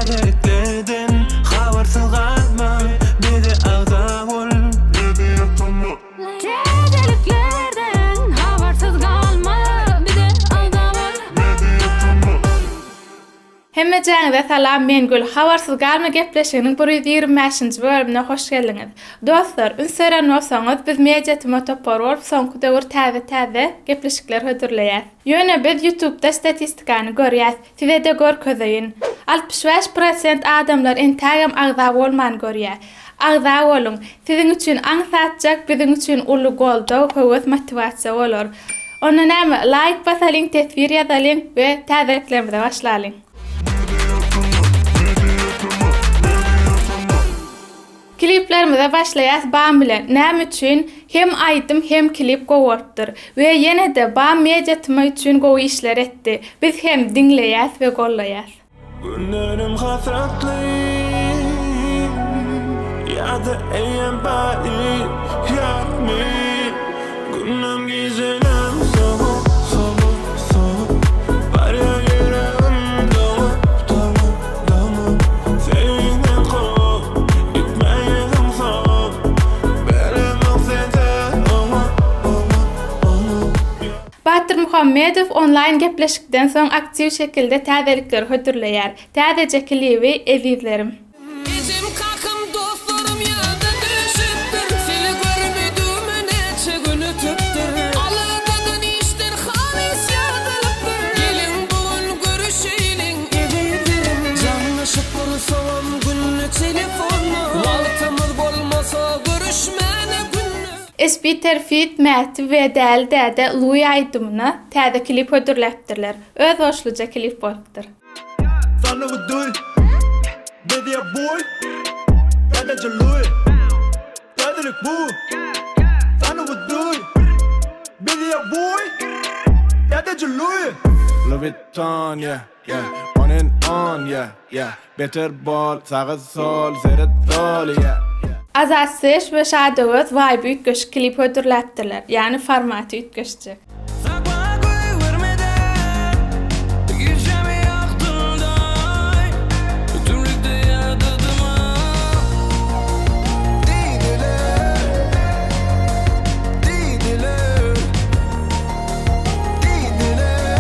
Täzeliklerden habarsyz galma bize agza bol. Täzeliklerden habarsyz galma bize agza bol. Hemmejäňize salam men Gül habarsyz galma gepleşiginiň 125-nji bölümine hoş geldiňiz. Dostlar, üns beren bolsaňyz biz Media Timo topary bolup soňky döwür täze-täze gepleşikler hödürleýäs. Ýöne biz ýutubda statistikany görýäs, sizede görkezeýin. 65 prosent adamlar entägem agza bolman görýä. Agza boluň. Siziň üçin aňsatjak, biziň üçin uly goldaw, höwes, motiwasiýa bolar. Onda näme, laýk basalyň, teswir ýazalyň we täzeliklerimize başlalyň. Kliplerimize başlaýas Bam bilen. Näme üçin? Hem aýdym hem klip gowy bolupdyr. We ýene-de Bam Media tm üçin gowy işler etdi. Biz hem diňleýäs we gollaýas. Günlerim hasratly Ýa-da eýýäm baý ýatmy Günüm gijelem sowuk sowuk sowuk Barýar ýüregim doňup doňup doňup Senden kowup gitme ýüzüň sowup Beremok sensiz oňa oňa oňa. Batyr Muhammedow onlaýn gepleşikden soň aktiw şekilde täzelikleri hödürleýär. Täzeje klibi Ezizlerim. Ejem kakam dostlarym ýada düşüpdir Seni görmedigime näçe gün ötüpdir Aladadan işden halys ýadalypdyr Geliň bu gün görüşeýliň ezizlerim Jaňlaşyp dursagam günde telefonda Wagtymyz bolmasa görüşmäne günde. Espiter feat Mäti we Däli däde Lui aýdymyna täze klip hödürläpdirler. Özboluşlyja klip bolupdyr. Sanawy duý, Media boý, Täzeje Lui, Täzelik bu. Sanawy duý, Media boý, Täzeje Lui. Louis Vuitton, yeah, yeah, on and on, yeah, yeah, Beter bol, saga sol, seret doly, yeah, yeah. Azat Seş we Şadöwez waýby üýtgeşik klip hödürläpdirler, ýagny formaty üýtgeşjek. Sapa goýbermeden Gijemi ýakdyňdaý Tümlükde ýadadym-a Diýdiler, diýdiler, diýdiler,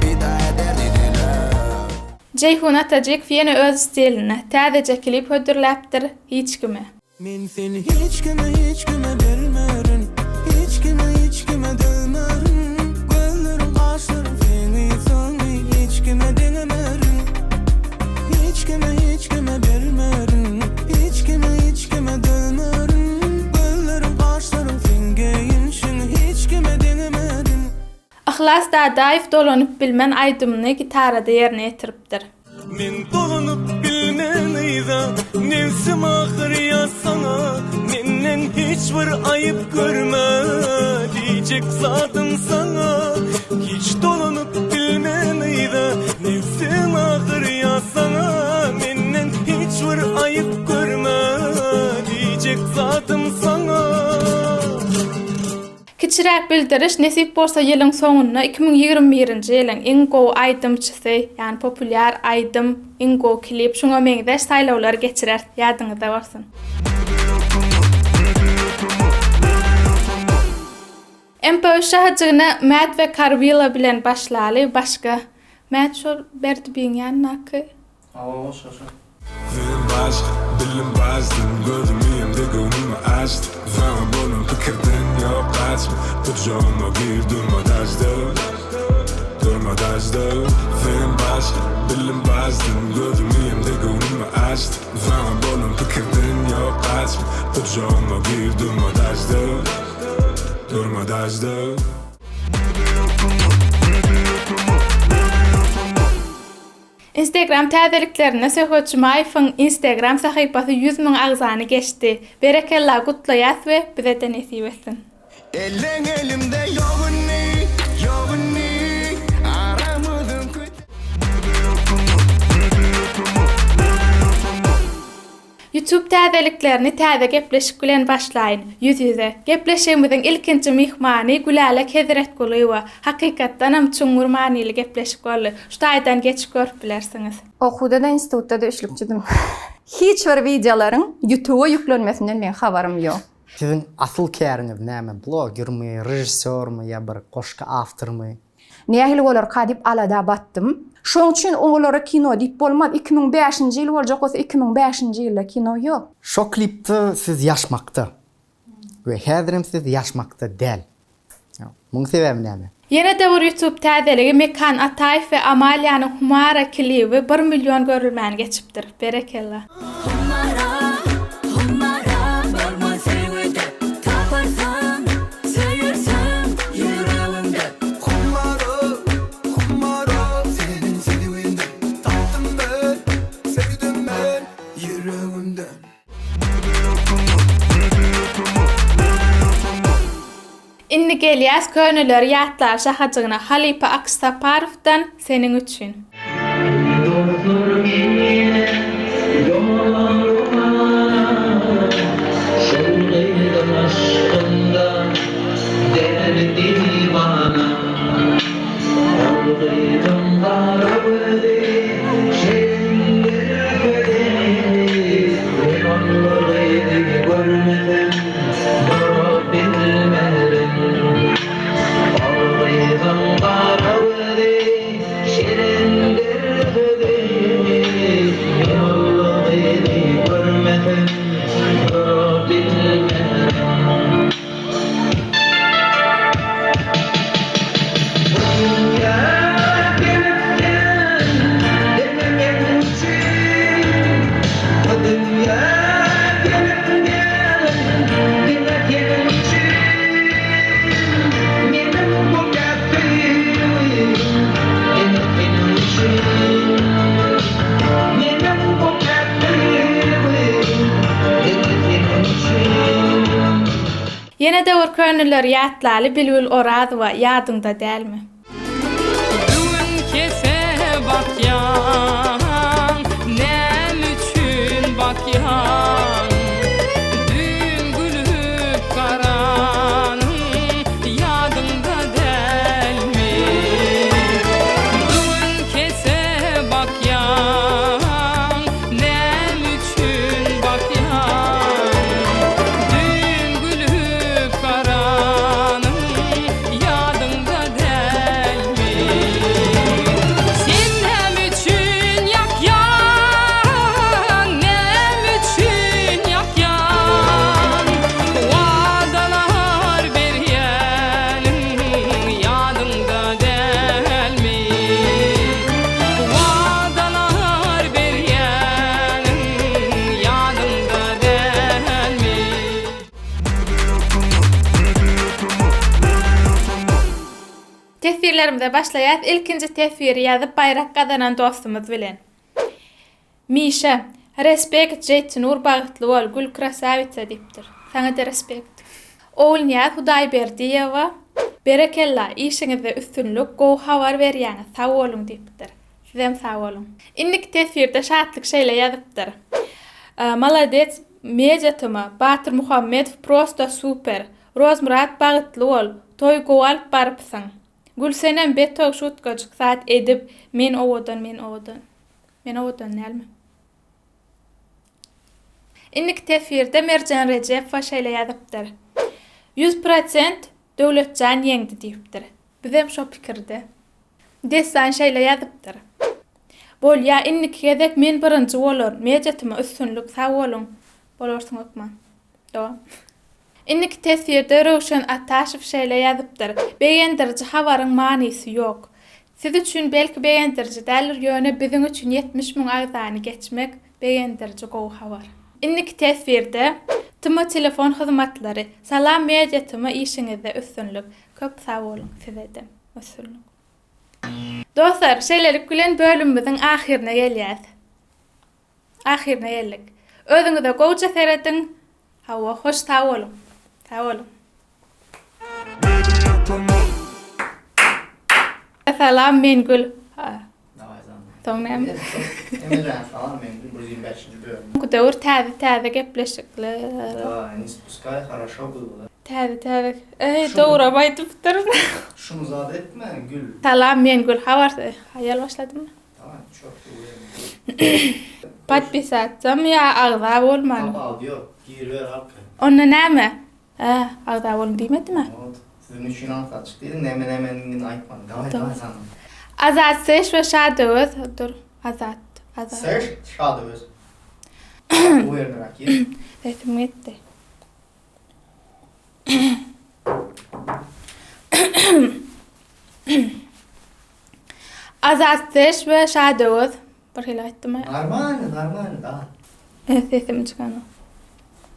Pida eder diýdiler. Jeýhun Atajykow ýene öz stilinde täzeje klip hödürläpdir, Hiç kime. Men seni hiç kime hiç kime bermerin Hiç kime hiç kime dözmerin Gözlerim gaşlarym seni seni hiç kime deňemerin Hiç kime hiç kime bermerin Hiç kime hiç kime dözmerin Gözlerim gaşlarym seň geýinşiň hiç kime deňemerin. Yhlas Dadaýew Dolanyp bilmen aýdymyny gitarada ýerine ýetiripdir. Men dolanyp bilmen yza, Nebsim agyrýa saňa, Menden hiç bir aýyp görme, Diýjek zadym saňa. Hiç dolanyp bilmen yza, Nebsim agyrýa saňa, Menden hiç bir aýyp görme, Diýjek zadym saňa. Kiçiräk bildiriş, nesip bolsa ýylyň soňunda 2021-nji ýylyň iň gowy aýdymçysy, ýagny populýar aýdym, iň gowy klip şuňa meňzeş saýlawlary geçireris, ýadyňyzda bolsun. MP3 şahajygyna Mät we Karwila bilen başlaly, başga Mät şol Berdi biň ýanyndaky. Hawa şo şo. Senem başga, dilim başdym, Gözümi hem-de göwnümi açdym. Saňa bolan pikirden ýok gaçma, Gujagyma gir durma daşda, Durma daşda. Senem başga, dilim başdym, Gözümi hem-de göwnümi açdym. Saňa bolan pikirden ýok gaçma, Gujagyma gir durma daşda, Durma daşda. Instagram täzeliklerinde Söhbet Jumaýewiň Instagram sahypasy 100 müň agzany geçdi. Berekella gutlaýas we bizede nesip etsin. Elleň elimde ýok indi, ýok indi Aramyzyň küte. Youtube. Youtube täzeliklerini täze gepleşik bilen başlaýyn. Ýüz-ýüze. Gepleşigimiziň ilkinji myhmany Gülälek Hezretgulyýewa. Hakykatdanam çuňňur manyly gepleşik boldy. Şu taýdan geçip görüp bilersiňiz. Okuwda-da institutda-da üçlükçidim. Hiç bir wideolaryň ýutuba ýüklenmesinden meň habarym ýok. Siziň asyl käriňiz näme? Blogermi, režissýormy ýa bir goşgy awtormy? Nähili bolarka diýip alada batdym. Şoň üçin olara kino diýip bolmaz. 2005-nji ýyl boljak bolsa 2005-nji ýylda kino ýok. Şo klipde siz ýaşmakda we häzirem siz ýaşmakda däl. Muň sebäbi näme? Ýene-de bir YouTube täzeligi Mekan Ataýew we Amaliýanyň Humara klibi bir million görülmäni geçipdir. Berekella. Humara, humara, bolma söýgüde Taparsaň, söýersiň ýüregiňde. Humara, humara, seniň söýgiňde Tapdym men, söýdüm men ýüregimden. Indi gelýäs köneleri ýatlar şahajygyna halypa Akyş Saparowdan seniň üçin. Dostlarym ýene ýola Şol gyzyň yşkynda däli diwana Ol gyzyň gara gözi şirindir sözü Men ol gyzy görmesem durup bilmerin Ol gyzyň gara gözi şirindir sözi Men ol gyzy görmesem durup bilmerin. Bu dünýä gelipsiň diňe meň üçin Bu dünýä gelipsiň diňe seniň üçin Meniň bu söýgim diňe seniň üçin Meniň bu söýgim diňe seniň üçin. Ýene-de bir köneleri ýatlaly Bilbil Orazowa ýadyňda dälmi? Düwün kese bakýaň, näme üçin bakýaň? Düýn gülüp garanyň ýadyňda dälmi? Düwün kese bakýaň, näme üçin bakýaň? Düýn gülüp garanyň ýadyňda dälmi? Sen näme üçin ýakýaň, näme üçin ýakýaň? Wadalar berýäniň ýadyňda dälmi? Wadalar berýäniň ýadyňda dälmi? Teswirlerimize başlaýas ilkinji teswiri ýazyp baýrak gazanan dostumyz bilen. Mişa, respekt Jeýtnur bagtly bol, Gül krasawitsa diýipdir. Saňada respekt. Ogulnyýaz Hudaýberdiýewa, Berekella, işiňizde üstünlik, gowy habar berýäňiz, sag boluň diýipdir. Sizem sag boluň. Indiki teswirde Şatlyk şeýle ýazypdyr. Molodec Media tm, Batyr Muhammedow prosto super. Rozmyrat bagytly bol, toý gowy alyp barypsyň. Gülsenem betog şutkajyk zat edip men owadan men owadan. Men owadan dälmi? Indiki teswirde Merjen Rejepowa şeýle ýazypdyr. 100% Döwletjan ýeňdi diýipdir. Bizem şo pikirde. Dessan şeýle ýazypdyr. Bolýa indiki gezek men birinji bolaryn. Media-tm üstünlik sag boluň. Bolarsyň hökman. Dowam. Indiki teswirde Röwşen Ataşow şeýle ýazypdyr, Begendiriji habaryň manysy ýok. Siz üçin belki begendiriji däldir, ýöne biziň üçin 70 müň agzany geçmek begendiriji gowy habar. Indiki teswirde Tm telefon hyzmatlary Salam Media Tm işiňizde üstünlik. Köp sag boluň sizede üstünlik. Dostlar şeýlelik bilen bölümimiziň ahyryna gelýäs. Ahyryna geldik. Özüňize gowja serediň. Hawa, hoş sag boluň. Sag boluň. Salam men Gül. Soň näme? Emirjan salam men 125-nji bölüm. Bu döwür täze täze gepleşikler. Da, ne spускай, хорошо было. Täze täze. Eý, dogram aýdypdyryn. Şuny zat etme, Gül. Salam, men Gül. Habarsyz. Haýal başladymmy? Tamam, çok döwür. Podpisatsammy ýa agza bolmany? Tapawudy ýok. Giriber halka. Onda näme? Hä, agza boluň diýmedimi? Ot, siziň üçin aňsatjyk diýdim, näme nämedigini aýtmadym. Daway, daway saňa. Azat Seş we Şadöwez, dur, Azat, Azat. Seş, Şadöwez. Uwernirak gir. Sesim gitdi. Azat Seş we Şadöwez. Bir hili aýtdym. Normalny, normalny, da. E, sesim çykanok.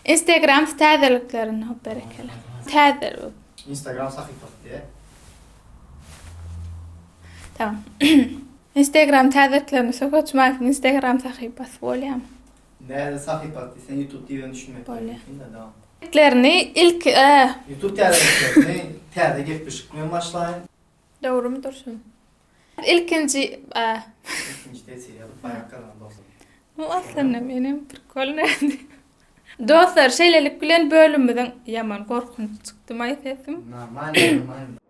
Instagram täzeliklerini hop berekella. Täze. Instagram sahypasy diýe. Tamam. Instagram täzeliklerini Söhbet Jumaýewiň Instagram sahypasy bolýamy? Näde sahypasy diýseň YouTube diýibem düşünmek Bolýar. mümkin-de, dawam. Täzeliklerini ilk e, YouTube täzeliklerini täze gepleşik bilen başlaýyn. Dogrymy Dursun? Ilkinji Ilkinji tesir ýazyp baýrak gazanan dostum. Bu aslynda menem prikolny. Dostlar şeýlelik bilen bölümimiziň ýaman gorkunç çykdymaý sesim. Normalny normalny.